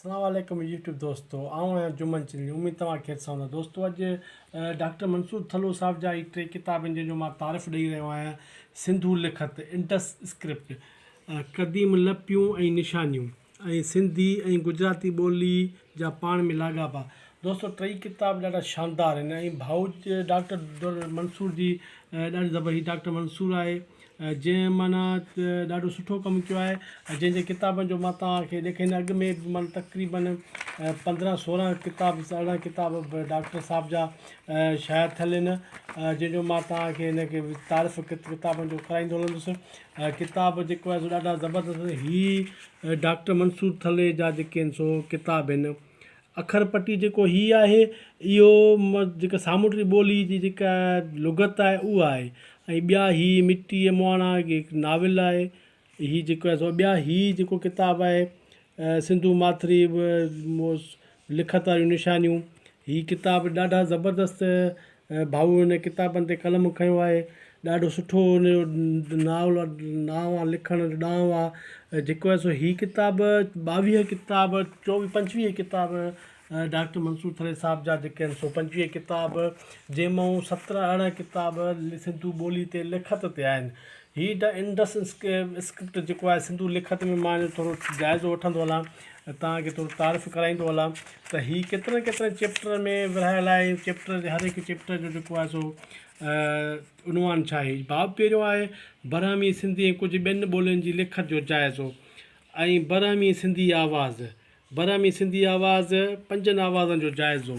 اسلام عليڪم يوٽيوب دوستو آئون آهيان جمن چنڙي اميد توهان خير سان هوندا دوستو اڄ ڊاڪٽر منصور ٿلهو صاحب جا هي ٽي ڪتاب آهن جن جو مان تعارف ڏئي رهيو آهيان سنڌو لکت انڊس اسڪرپٽ قديم لپيون ۽ نشانيون ۽ سنڌي ۽ گجراتي ٻولي جا پاڻ ۾ لاڳاپا دوستو ٽئي ڪتاب ڏاڍا شاندار آهن ۽ ڀائو ڊاڪٽر منصور جي ڏاڍي زبر هي ڊاڪٽر منصور آهي جنهن معنيٰ ته ڏاڍو سٺو ڪم ڪيو آهي ۽ جنهن جي ڪتابن جو مان توهان کي ڏيکاريندس اڳ ۾ به معنيٰ تقريبن پندرهن سورهن ڪتاب ارڙهن ڪتاب به ڊاڪٽر صاحب جا شايع ٿيل آهن جنهن جو مان توهان کي هن کي تعارف ڪتابن جو ڪرائيندو هلندس ڪتاب جيڪو آهي سو ڏاڍا زبردست هي ڊاڪٽر منصور ٿلهي جا جيڪي آهن سو ڪتاب آهن اکر پٽي جيڪو هي آهي اهو جيڪا سامونڊي ٻولي جي جيڪا لغت آهي اها آهي ۽ ٻيا هي مٽيء مهاڻا هڪ ناول آهي هي جيڪو آهي سو ٻيا هي جيڪو ڪتاب آهي سنڌو ماٿري لکت واريون نشانيون هي ڪتاب ڏاڍا زبردست ڀائو هن ڪتابن تي قلم کنيو آهي ڏاڍو سٺو هن جو ناول نانء آهي لکڻ جو ڏانء آهي جيڪو آهي سو هي ڪتاب ٻاويهه ڪتاب چوويهه پنجويهه ڪتاب ڊاڪٽر منصور ٿري صاحب جا جيڪي آهن سو پنجويهه ڪتاب جنهن مان سترهن ارڙهن ڪتاب سنڌو ٻولي تي لکت تي آهن هي the Indus script جيڪو آهي سنڌو لکت ۾ مان ٿورو جائزو وٺندو هلان توهان کي ٿورو تعارف ڪرائيندو هلان ته هي ڪيترن ڪيترن چيپٽرن ۾ ورهايل آهي چيپٽر جي هر هڪ چيپٽر جو جيڪو آهي سو عنوان ڇا آهي باب پهريون آهي برهمي سنڌي ۽ ڪجهه ٻين ٻولين جي لکت جو جائزو ۽ برهمي سنڌي آواز برهمي سنڌي آواز پنجن آوازن جو جائزو.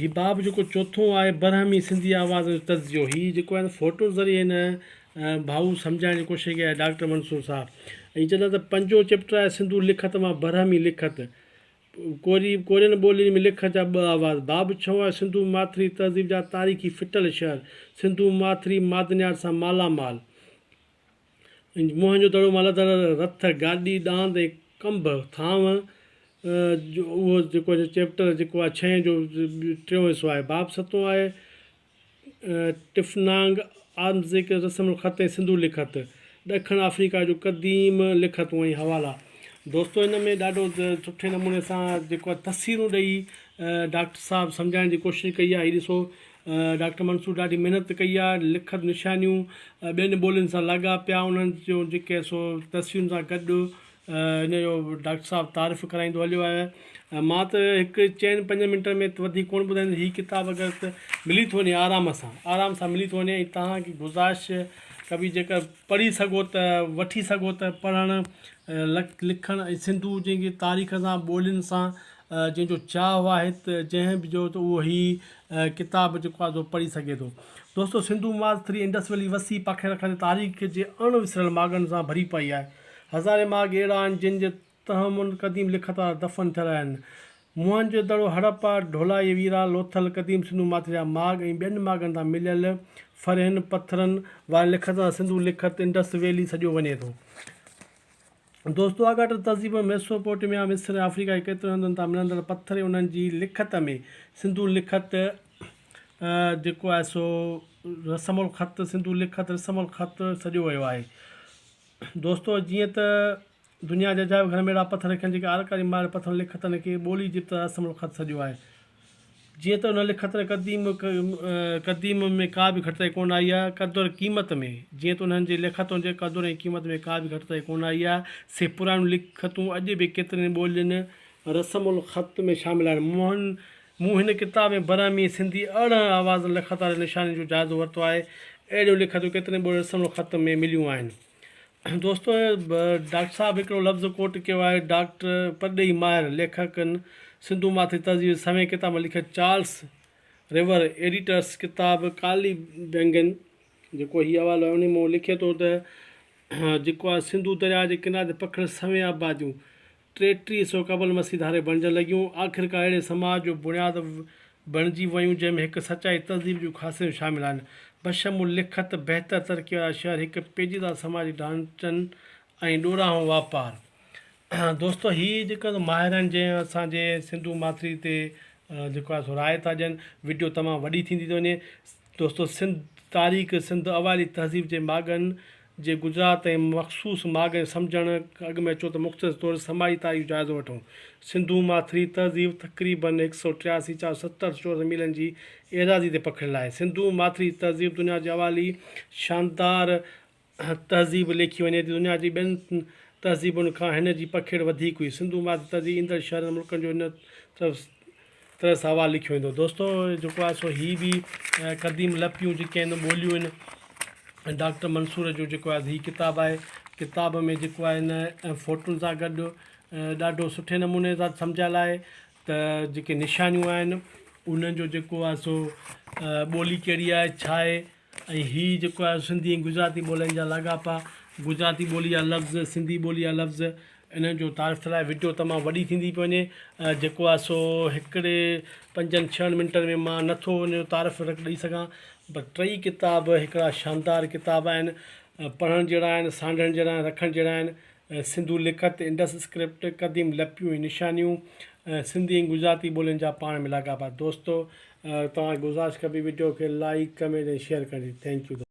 هي باب جيڪو چوٿون آهي برهمي سنڌي آوازن جو تجزيو هي جيڪو آهي فوٽو ذريعي هن ڀائو سمجهائڻ جي ڪوشش ڪئي آهي ڊاڪٽر منصور صاحب ۽ چوندا ته پنجون چيپٽر آهي سنڌو لکت مان برهمي لکت ڪوري ڪورين ٻولين ۾ لکت جا ٻه آواز باب ڇهون آهي سنڌو ماٿري تهذيب جا تاريخي ڦٽل شهر سنڌو ماٿري معدنيات سان مالا مال موهن جو دڙو مان لڌل رٿ، گاڏي، ڏاند ۽ ڪنڀ، ٿانو، جو اهو جيڪو آهي چيپٽر جيڪو آهي ڇهين جو ٽيون حصو آهي. باب ستون آهي ٽفنانگ آمزڪ رسم الخط ۽ سنڌو لکت، ڏکڻ آفريڪا جون قديم لکتون ۽ حوالا. دوستو هن ۾ ڏاڍو سٺي نموني سان جيڪو آهي تصويرون ڏئي ڊاڪٽر صاحب سمجهائڻ جي ڪوشش ڪئي آهي. هي ڏسو ڊاڪٽر منصور ڏاڍي محنت ڪئي آهي، لکت نشانيون ٻين ٻولين سان لاڳاپيا انهن جو جيڪي سو تصويرن سان گڏ ان جو ڊاڪٽر صاحب تعارف ڪرائيندو هليو آهي مان ته هڪ چئن پنجن منٽن ۾ وڌيڪ ڪونه ٻڌائيندس هي ڪتاب اگر ته ملي ٿو وڃي آرام سان آرام سان ملي ٿو وڃي ۽ توهان کي گذارش ڪبي جيڪر پڙهي سگهو ته وٺي سگهو ته پڙهڻ لکڻ ۽ سنڌو جنهن کي تاريخ سان ٻولين سان جنهن جو چاهه آهي ته جنهن به جو ته اهو هي ڪتاب جيڪو آهي سو پڙهي سگهي ٿو. دوستو سنڌو ماٿري انڊس ويلي وسيع پکيڙ رکندي تاريخ جي اڻ وسريل ماڳن سان ڀري پئي آهي. هزارين ماڳ اهڙا آهن جن جي تهمن قديم لکت وارا دفن ٿيل آهن. موهن جو دڙو، هڙپا، ڍولائي ويرا، لوٿل، قديم سنڌو ماٿري جا ماڳ ۽ ٻين ماڳن تان مليل ڦرهين، پٿرن، وارين لکتن سان سنڌو لکت انڊس ويلي سڏيو وڃي ٿو. دوستو آڳاٽل تهذيب ۾ ميسوپوٽيميا، مصر ۽ آفريڪا جي ڪيترن هنڌن تان ملندڙ پٿر ۽ انهن جي لکت ۾ سنڌو لکت جيڪو آهي سو رسم الخط سنڌو لکت رسم الخط سڏيو ويو آهي. دوستو جيئن ته دنيا جي عجائب گهر ۾ اهڙا پٿر رکيل آهن جيڪي آرڪاري ماهر پٿرن لکتن کي ٻولي جي طرح رسم الخط سڏيو آهي. جيئن ته ان لکت ۾ قديم قديم ۾ ڪا به گهٽتائي ڪونه آئي آهي، قدر قيمت ۾، جيئن ته انهن جي لکتن جي قدر ۽ قيمت ۾ ڪا به گهٽتائي ڪونه آئي آهي، سي پراڻيون لکتون اڄ به ڪيترين ٻولين، رسم الخط ۾ شامل آهن. موهن مون هن ڪتاب ۾ برهمي سنڌي 18 آوازن لکت وارين نشانين جو جائزو ورتو آهي. اهڙيون لکتون ڪيترين ٻولين رسم الخط ۾ مليون آهن. دوستو ڊاڪٽر صاحب هڪڙو لفظ ڪوٽ ڪيو آهي ڊاڪٽر پرڏيهي ماهر ليکڪن سنڌو ماٿري تهذيب جي سوين ڪتاب لکيل چارلس ريور ايڊيٽرس ڪتاب ڪالي بينگن جيڪو هي حوالو آهي انهي مان لکي ٿو ته جيڪو آهي سنڌو درياء جي ڪناري تي پکڙيل سوين آباديون 33 سئو قبل مسيح ڌاري بڻجڻ لڳيون. آخرڪار اهڙي سماج جو بڻياد بڻجي ويون جنهن ۾ هڪ سچائي تهذيب جون خاصيتون شامل آهن. بشمول لکت، بهتر ترقي وارا شهر، هڪ پيچيده سماجي ڍانچن ۽ ڏورانهون واپار. دوستو هي جيڪو ماهر آهن جنهن اسان جي سنڌو ماٿري تي جيڪو آهي سو راء ٿا ڏين وڊيو تمام وڏي ٿيندي ٿي وڃي. دوستو سنڌ تاريخ سنڌ اوائلي تهذيب جي ماڳن جي گجرات ۽ مخصوص ماڳ ۽ سمجهڻ کان اڳ ۾ اچو ته مختصر طور سماجي تاريخ جو جائزو وٺون. سنڌو ماٿري تهذيب تقريباً هڪ سئو 83 470 چورس ميلن جي ايراضي تي پکڙيل آهي. سنڌو ماٿري تهذيب دنيا جي اوائلي شاندار تهذيب ليکي وڃي ٿي. دنيا جي ٻين تهذيبن کان هن جي پکيڙ وڌيڪ هئي. سنڌو ماٿري تهذيب ايندڙ شهرن ملڪن جو هن طرف طرح سان حوالو لکيو ويندو. دوستو جيڪو آهي سو هي به قديم لپيون جيڪي آهن ٻوليون آهن ڊاڪٽر منصور جو جيڪو آهي هي ڪتاب آهي ڪتاب ۾ جيڪو آهي نه فوٽن سان گڏ ڏاڍو سٺي نموني سان سمجهايل آهي ته جيڪي نشانيون آهن انهن جو جيڪو آهي سو ٻولي ڪهڙي آهي ڇا آهي ۽ هي جيڪو آهي سنڌي ۽ گجراتي ٻولين جا لاڳاپا، گجراتي ٻولي جا لفظ، سنڌي ٻولي جا لفظ انهن جو تعارف ٿيل آهي. وڊيو تمام وڏي ٿيندي پئي وڃي جيڪو آهي سو هڪڙي پنجن ڇهن منٽن ۾ مان نٿو ان جو تعارف ڏئي سگهان پر ٽئي ڪتاب هڪڙا شاندار ڪتاب آهن پڙهڻ جهڙا آهن سانڍڻ جهڙا آهن رکڻ جهڙا آهن سنڌو لکت، انڊس اسڪرپٽ، قديم لپيون ۽ نشانيون، سنڌي ۽ گجراتي ٻولين جا پاڻ ۾ لاڳاپا. دوستو توهان کي گذارش ڪبي وڊيو کي لائيڪ ڪمينٽ ۽ شيئر ڪرڻ جي thank you.